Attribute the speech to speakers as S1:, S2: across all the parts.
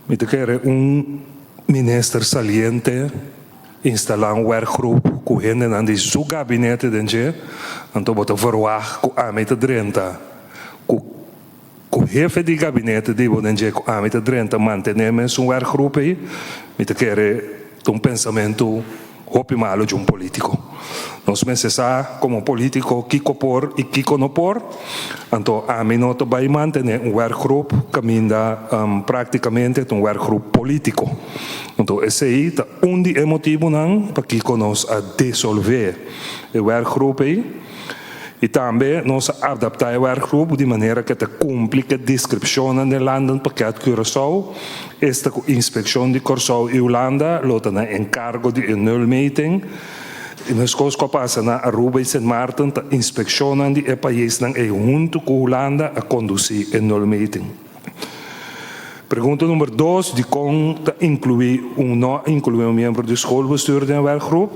S1: Mi ta kere un minister saliente instalá un werkgroep ku hendenan di su gabinete den dje, anto bo ta verwacht ku ami ta drenta ku hefe di gabinete di bo den dje, ku ami ta drenta mantené mesun werkgroep ei. Mi ta kere ta un pensamentu hopi malu di un polítiko. Nos mester sa komo polítiko kiko por i kiko no por, anto ami no ta bai mantené un werkgroep kaminda práktikamente ta un werkgroep polítiko. Anto esei ta un di e motibunan pakiko nos a disolvé e werkgroep ei. I tambe nos a adaptá e werkgroep di manera ku e ta kumpli ku e deskripshonnan den Landenpakket Curaçao, esta ku Inspekshon di Kòrsou i Hulanda lo ta na enkargo di e nulmeting. I meskos ku a pasa na Aruba i Sint Maarten, ta inspekshonnan di e paisnan ei huntu ku Hulanda a kondusí e nulmeting. Pregunta number dos, dikon ta inkluí un no a inkluí un miembro di schoolbestuur den e werkgroep?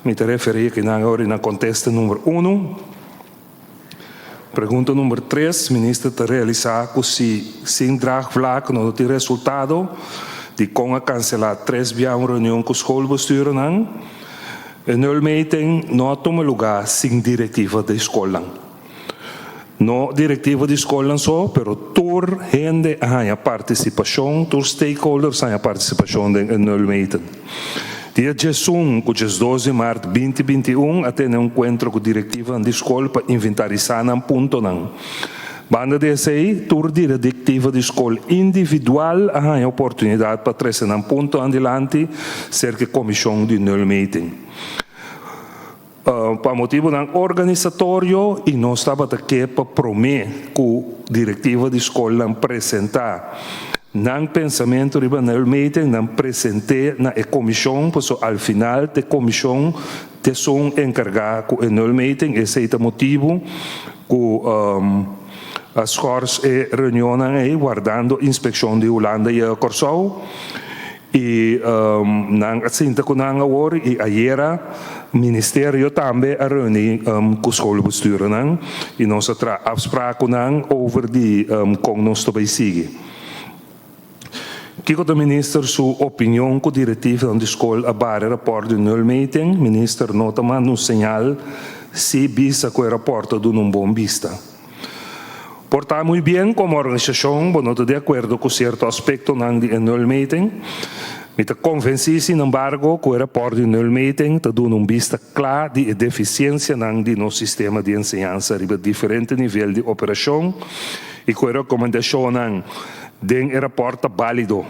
S1: Mi ta referí akinan awor na kontesta number unu. Pregunta number tres, Minister ta realisá ku si sin draagvlak no ta tin resultado, dikon a kanselá tres bia un reunion ku schoolbestuurnan? E nulmeting no a tuma lugá sin direktiva di skolnan. No direktiva di skolnan so, pero tur hende a haña partisipashon, tur stakeholders a haña partisipashon den e nulmeting. Dia 11 ku 12 di mart 2021 a tene un enkuentro ku direktivanan di skol pa inventarisá nan puntonan. Banda di esei, tur direktiva di skol individual a haña oportunidat pa trese nan puntonan dilanti serka e komishon di nulmeting. Pa motibunan organisatorio i nos tabata ke pa promé ku direktiva di skolnan presentá nan pensamentu riba nulmeting, nan present'é na e komishon, paso al final t'e komishon t'esun enkargá ku e nulmeting. Esei ta motibu ku a skòrs e reunionnan ei wardando inspekshon di Hulanda i Kòrsou. I nan a sinta ku nan awor i ayera ministerio tambe a reuní ku schoolbestuurnan i nos a traha afspraak ku nan over di kon nos ta bai sigui. Kiko ta minister su opinion ku direktivanan di skol a bare rapòrt di nulmeting? Minister no ta manda un señal si bisa ku e rapòrt ta duna un bon bista. Por ta muy bien komo organisashon bo no ta di akuerdo ku sierto aspektonan di e nulmeting. Mi ta konvensí sinembargo ku e rapòrt di nulmeting ta duna un bista kla di e defisiensianan di nos sistema di enseñansa riba diferente nivel di operashon i ku e rekomendashonnan den e rapòrt ta bálido.